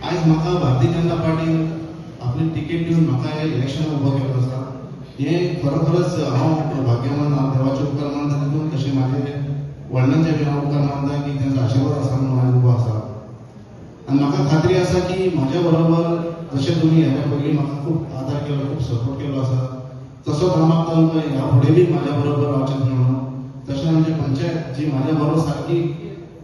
आयज म्हाका भारतीय जनता पार्टीन आपली तिकेट दिवन म्हाका हे इलेक्शनाक उबो केल्लो आसा. हें खरोखरच हांव भाग्यवान, हांव देवाचे उपकार मानता तितून, तशें म्हाजे वडिलांचे बी हांव उपकार मानता की तेंचो आशिर्वाद आसा म्हणून आयज उबो आसा. आनी म्हाका खात्री आसा की म्हाज्या बरोबर जशें तुमी ह्या पयलीं म्हाका खूब आदार केलो, खूब सपोर्ट केलो आसा, तसोच हांव मागता तुमकां ह्या फुडें बी म्हाज्या बरोबर रावचें म्हणून. तशें आमची पंचायत जी म्हाज्या बरोबर सारकी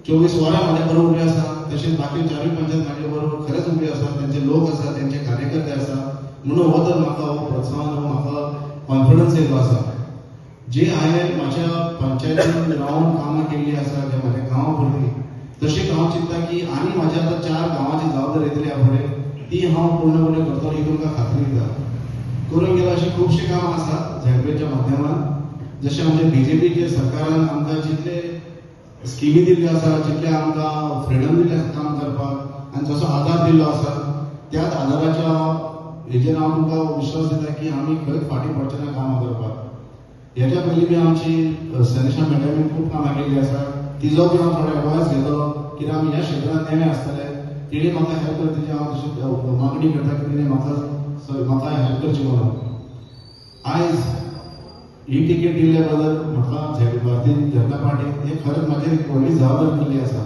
24 वरां म्हाज्या बरोबर उबी आसा, तशेंच बाकी चारूय पंचायत म्हाज्या बरोबर खरेंच उबी आसा. तेंचे लोक आसा, तेंचे कार्यकर्ते आसा, म्हणून हो तर म्हाका हो प्रोत्साहन, हो म्हाका कॉन्फिडन्स येयल्लो आसा. जे हांवें म्हाज्या पंचायतीन रावन कामां केल्लीं आसा, जे म्हाज्या गांवा पुरती, तशेंच हांव चिंत्ता की आनी म्हाज्या आतां 4 गांवांची जबाबदारी येतली ह्या फुडें, ती हांव पूर्णपणे करतलो ही तुमकां खात्री दिता. करूंक गेल्यार अशीं खुबशीं कामां आसात झेडपीच्या माध्यमान. जशें आमच्या बीजेपीच्या सरकारान आमकां जितले स्किमी दिल्ल्यो आसा, जितले आमकां फ्रिडम दिल्ले आसा काम करपाक आनी जसो आदार दिल्लो आसा, त्याच आदाराच्या हेजेर हांव तुमकां विश्वास दिता की आमी खंयच फाटीं पडचे ना कामां करपाक. हेच्या पयलीं बी आमची सनिशा मॅडमीन खूब कामां केल्ली आसा, तिजो बी हांव थोडो एडवायस घेतलो कित्याक आमी ह्या क्षेत्रांत नवे आसतले. तिणें म्हाका हेल्प करची, तिची हांव तशी मागणी करता की तिणें म्हाका हेल्प करची म्हणून. आयज ही तिकेट दिल्ल्या बद्दल म्हाका भारतीय जनता पार्टीन हे खरेंच म्हाजेर एक व्हडली जबाबदारी दिल्ली आसा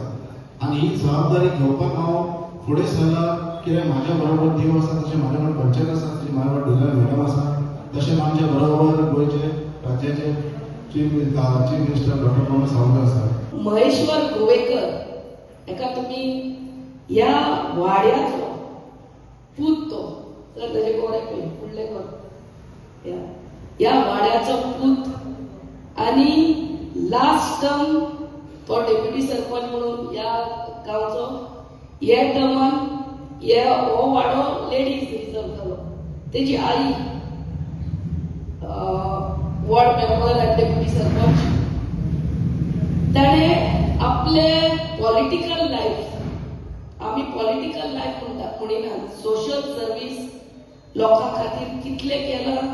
आनी ही जबाबदारी घेवपाक हांव फुडें सरला, कित्याक म्हाज्या बरोबर देव आसा, तशें म्हाज्या बरोबर पंचायत आसा, तशें म्हाज्या बरोबर डिलर मॅडम आसा, तशेंच आमच्या बरोबर गोंयचे राज्याचे chief minister doctor Pramod Sawant आसा. महेश्वर गोवेकर हेका तुमी ह्या वाड्याचो पूत तो, तर ताजे गोरे पळय फुडले कर, ह्या वाड्याचो पूत आनी लास्ट टर्म तो डेप्युटी सरपंच म्हणून ह्या गांवचो. हे टर्मान हे हो वाडो लेडीज रिजर्व जालो. तेजी आई वॉर्ड मेंबर आनी डेप्युटी सरपंच. ताणें आपले पॉलिटिकल लायफ, आमी पॉलिटिकल लायफ म्हणटा म्हणिनात, सोशल सर्वीस लोकां खातीर कितलें केलां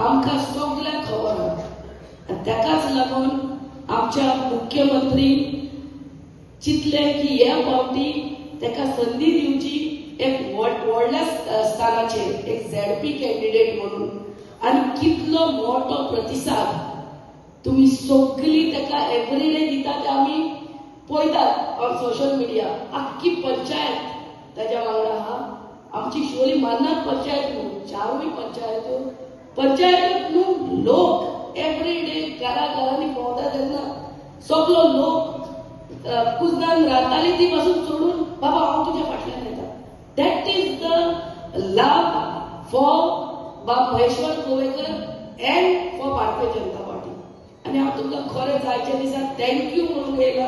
आमकां सगल्यांक खबर आहा. आनी ताकाच लागून आमच्या मुख्यमंत्री चिंतलें की ह्या फावटी ताका संदी दिवची एक व्हडल्या स्थानाचेर एक झेडपी कॅन्डिडेट म्हणून. आनी कितलो मोठो प्रतिसाद तुमी सगळीं ताका एवरीडे दिता ते आमी पळयतात ऑन सोशल मिडिया. आख्खी पंचायत ताज्या वांगडा आहा. आमची शिवोली मान्नात पंचायत न्हू, चारूय पंचायत्यो, पंचायतीत न्हू लोक एवरीडे घरा घरांनी भोंवता तेन्ना सगलो लोक कुजनान रांदताली ती पासून सोडून, बाबा हांव तुज्या फाटल्यान येता. That is the love for बाब Maheshwar Govekar and for Bharatiya Janata party. आनी हांव तुमकां खरेंच आयच्या दिसा thank you म्हणूंक येयला,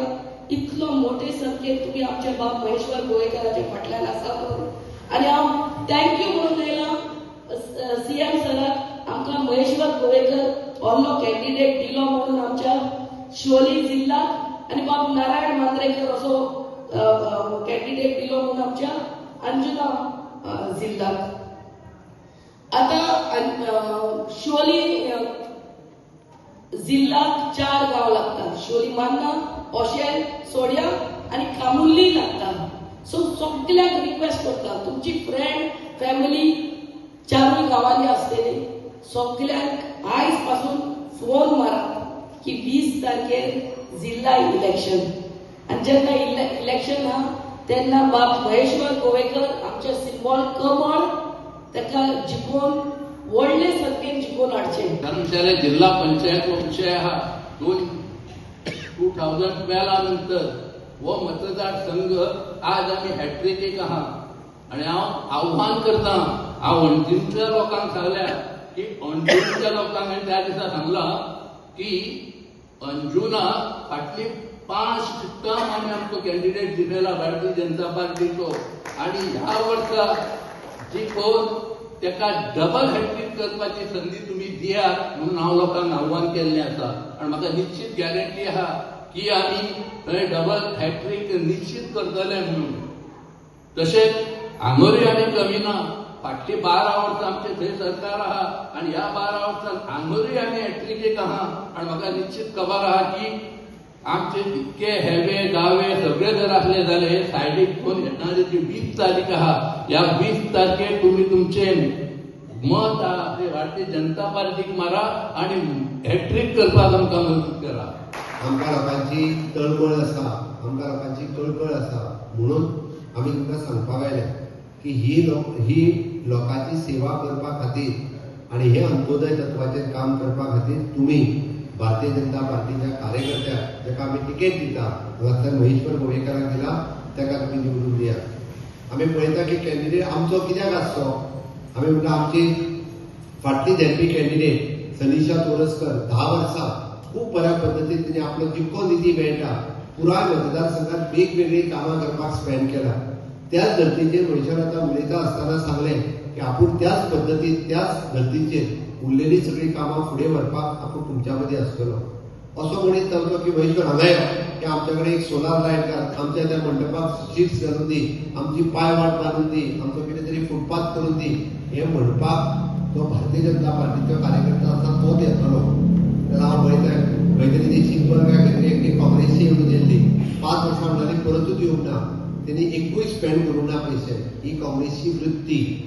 इतलो मोठे संख्येन तुमी आमच्या बाब महेश्वर गोवेकराच्या फाटल्यान आसा म्हणून. आनी हांव thank you म्हणून येयला सीएम सराक, आमकां महेश्वर गोवेकर व्हडलो कॅन्डिडेट दिलो म्हणून आमच्या शिवोली जिल्ल्याक, आनी बाब नारायण मांद्रेकर असो कॅन्डिडेट दिलो म्हणून आमच्या अंजुना जिल्ल्याक. आतां शिवोली जिल्ल्याक 4 गांव लागतात, शिवोली मान्ना, ओशेल, सोड्या आनी कामुर्ली लागता. सो सगल्यांक रिक्वेस्ट करता, तुमची फ्रेंड फॅमिली चारूय गांवांनी आसतली, सगल्यांक आयज पासून फोन मारात की 20 तारखेर जिल्हा इलेक्शन, आनी जेन्ना इलेक्शन आहा तेन्ना बाब महेश्वर गोवेकर आमचे सिंबॉल कमळ ताका जिखोवन व्हडले संख्येन जिखोवन हाडचे. कारण त्याला जिल्हा पंचायत हो विषय हा 2012 नंतर हो मतदारसंघ आज आमी हॅट्रिकेक आहा. आनी हांव आव्हान करता, हांव अंजुणच्या लोकांक सांगल्या की अंजुणच्या लोकांक हांवें त्या दिसा सांगलां की अंजुना फाटली 5 टर्म आमी आमचो कॅन्डिडेट जिखयला भारतीय जनता पार्टीचो, आनी ह्या वर्सा जिखोवन तेका डबल हॅट्रीक करपाची संदी तुमी दियात म्हणून हांव लोकांक आव्हान केल्लें आसा. आनी म्हाका निश्चित गॅरंटी आहा की आमी थंय डबल हॅट्रीक निश्चित करतले म्हणून. तशेंच हांगोरूय आमी कमी ना, फाटली 12 वर्सां आमचें थंय सरकार आहा आनी ह्या 12 वर्सांत हांगोरूय आमी हॅट्रिकेक आहा. आनी म्हाका निश्चित खबर आहा की आमचे इतके हेवे दावे सगळे जर असले जाल्यार हे सायडीक ठेवन येणारी जी 20 तारीख आहा, ह्या 20 तारखेर तुमी तुमचे मत आहा ते भारतीय जनता पार्टीक मारा आनी हॅट्रीक करपाक आमकां मदत करा. आमकां लोकांची तळमळ आसा, आमकां लोकांची कळकळ आसा, म्हणून आमी तुमकां सांगपाक आयल्या की ही लोकांची सेवा करपा खातीर आनी हे अंत्योदय तत्वाचेर काम करपा खातीर तुमी भारतीय जनता पार्टीच्या कार्यकर्त्याक जाका आमी तिकेट दिता, हांगासर महेश्वर गोवेकाराक दिला, ताका तुमी निवडून दियात. आमी पळयता की कॅन्डिडेट आमचो कित्याक आसचो. आमी म्हणटा आमची फाटली झेडपी कॅन्डिडेट सनिशा तोरस्कर 10 वर्सां खूब बऱ्या पद्दतीन तिणें आपलो जितको निधी मेळटा पुराय मतदारसंघात वेगवेगळीं कामां करपाक स्पेंड केला. त्याच धर्तीचेर महेश्वर आतां उलयता आसतना सांगलें की आपूण त्याच पद्दतीन त्याच धर्तीचेर उरलेली सगळीं कामां फुडें व्हरपाक आपूण तुमच्या मदीं आसतलो. असो म्हणीत जावचो की महेश्वर हांगा यो की आमच्या कडेन एक सोलार लायट घाल, आमच्या त्या मंडपाक शिट्स घालून दी, आमची पांयवाट बांदून दी, आमचो कितें तरी फुटपाथ करून दी, हें म्हणपाक जो भारतीय जनता पार्टीचो कार्यकर्ता आसा तोच येतलो. जाल्यार हांव पळयता खंय तरी ती चिंतपण काय खंय तरी एकटी काँग्रेसची येवन गेल्ली, 5 वर्सां म्हणटाली परतूच येवंक ना, तेणी एकूय स्पेंड करूंक ना पयशे. ही काँग्रेसची वृत्ती.